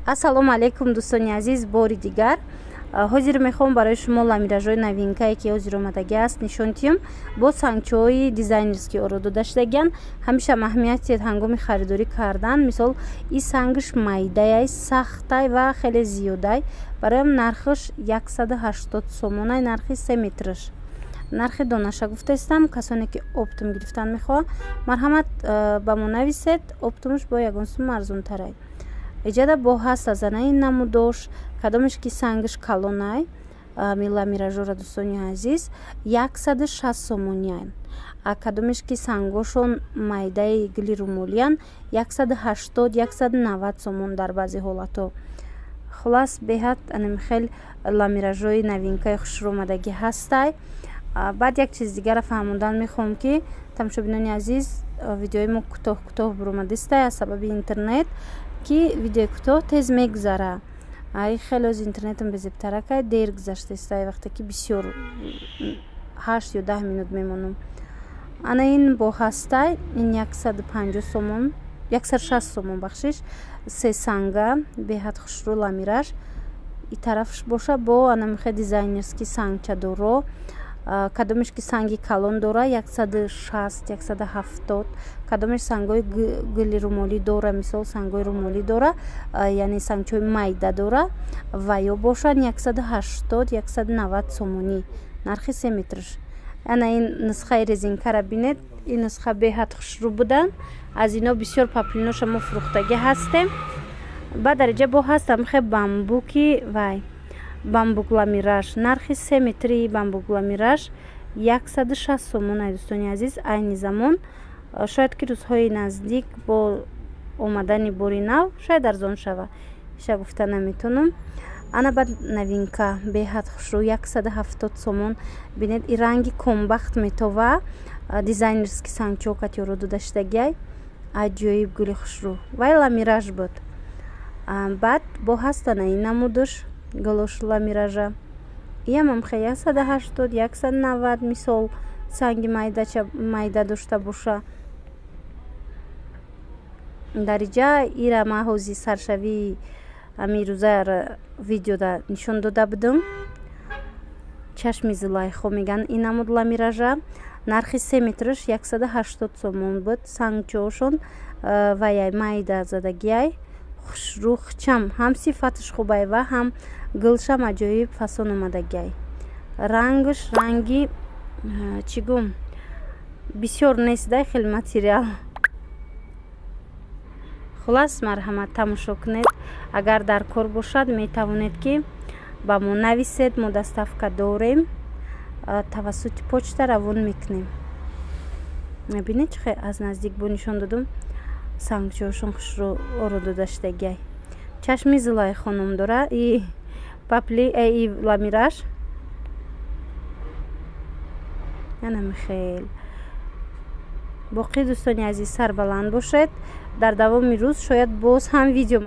Ассалому алайкум, дӯстони азиз. Бори дигар ҳозир мехоҳам барои шумо ламиражҳои новинкае, ки ҳозир омадагӣ аст, нишон диҳам. Бо сангчаҳои дизайнерский оро дода шудагианд. Ҳамеша аҳамият диҳед ҳангоми харидорӣ кардан. Мисол, и сангш майдаяй, сахтай ва хеле зиёдай. Бароям нархаш 180 сомонай, нархи 3 метраш. Нархи донаша гуфтаистам. Касоне ки оптом гирифтан мехоҳанд, марҳамат, ба мо нависед. Оптомаш бо ягон сум арзонтарай. Иҷада бо ҳаст аз анаи намудош, кадомеш ки сангаш калонай. Ламиражора, дӯстони азиз, 160 сомониан, а кадомеш ки сангошон майдаи гули румолиян, 180, 190 сомон дар баъзе ҳолатҳо. Хулас, беҳад анамихел ламиражҳои новинкаи хушрӯомадагӣ ҳастай. Баъд як чизи дигарро фаҳмондан мехоҳам, ки тамошобинони азиз, видеои мо кӯтоҳ кӯтоҳ буромадистай аз сабаби интернет, ки видеои кӯтоҳ тез мегузара. Ай хеле оз интернетам безебтаракай, дер гузаштаистай, вақте ки бисёр 8 ё 10 минут мемонам. Ана ин бо ҳастай, ин 150 сомон, 160 сомон, бахшиш, се санга, беҳад хушрӯ ламираж. И тарафш боша бо анамихе дизайнерский сангчадоро, кадомеш ки санги калон дора, 160, 170, кадомеш сангҳои гули румолӣ дора, мисол, сангҳои румолӣ дора, яъне сангчаҳои майда дора, ва ё бошанд 180, 190 сомонӣ нархи 3 метрш. Ана ин нусхаи резинкара бинед. Ин нусха беҳад хушрӯ буданд. Аз ино бисёр паплиноша мо фурӯхтагӣ ҳастем. Баъд дар инҷа бо ҳаст амхе бамбуки, вай бамбук ламираж. Нархи 3 метри бамбук ламираж 160 сомон ай, дӯстони азиз. Айни замон, шояд ки рӯзҳои наздик бо омадани бори нав шояд арзон шава, иша гуфта наметонам. Ана баъд новинка, беҳад хушрӯ, 170 сомон. Бинед, и ранги комбахт метова, дизайнерский сангчо катёро дода шудагиай, аҷоиб гули хушрӯ, вай ламираж буд. Баъд бо ҳастана ин намудуш гулош ламиража, иам амхе 180, 190. Мисол, санги майдача майда дошта боша. Дар иҷа ира ман ҳози саршавии ҳамин рӯзара видеода нишон дода будам. Чашми Зулайхо мегӯянд ин намуд ламиража. Нархи 3 метраш 180 сомон буд. Сангчоошон ваяй майда задагиай, хушрӯ, хчам ҳам сифаташ хубай ва ҳам гулшам аҷоиб фасон омадагиай. Рангаш ранги чӣ гум бисёр нест дай хеле материал. Хулас, марҳамат, тамошо кунед. Агар дар кор бошад, метавонед, ки ба мо нависед. Мо доставка дорем, тавассути почта равон мекунем. Мебинед, чӣ хел аз наздик бо нишон додум. Сангчоошон хушрӯ оро дода шудагиай. Чашми Зулайхо ном дора и папли и ламираж. Янами хел. Боқӣ, дӯстони азиз, сарбаланд бошед. Дар давоми рӯз шояд боз ҳам видео.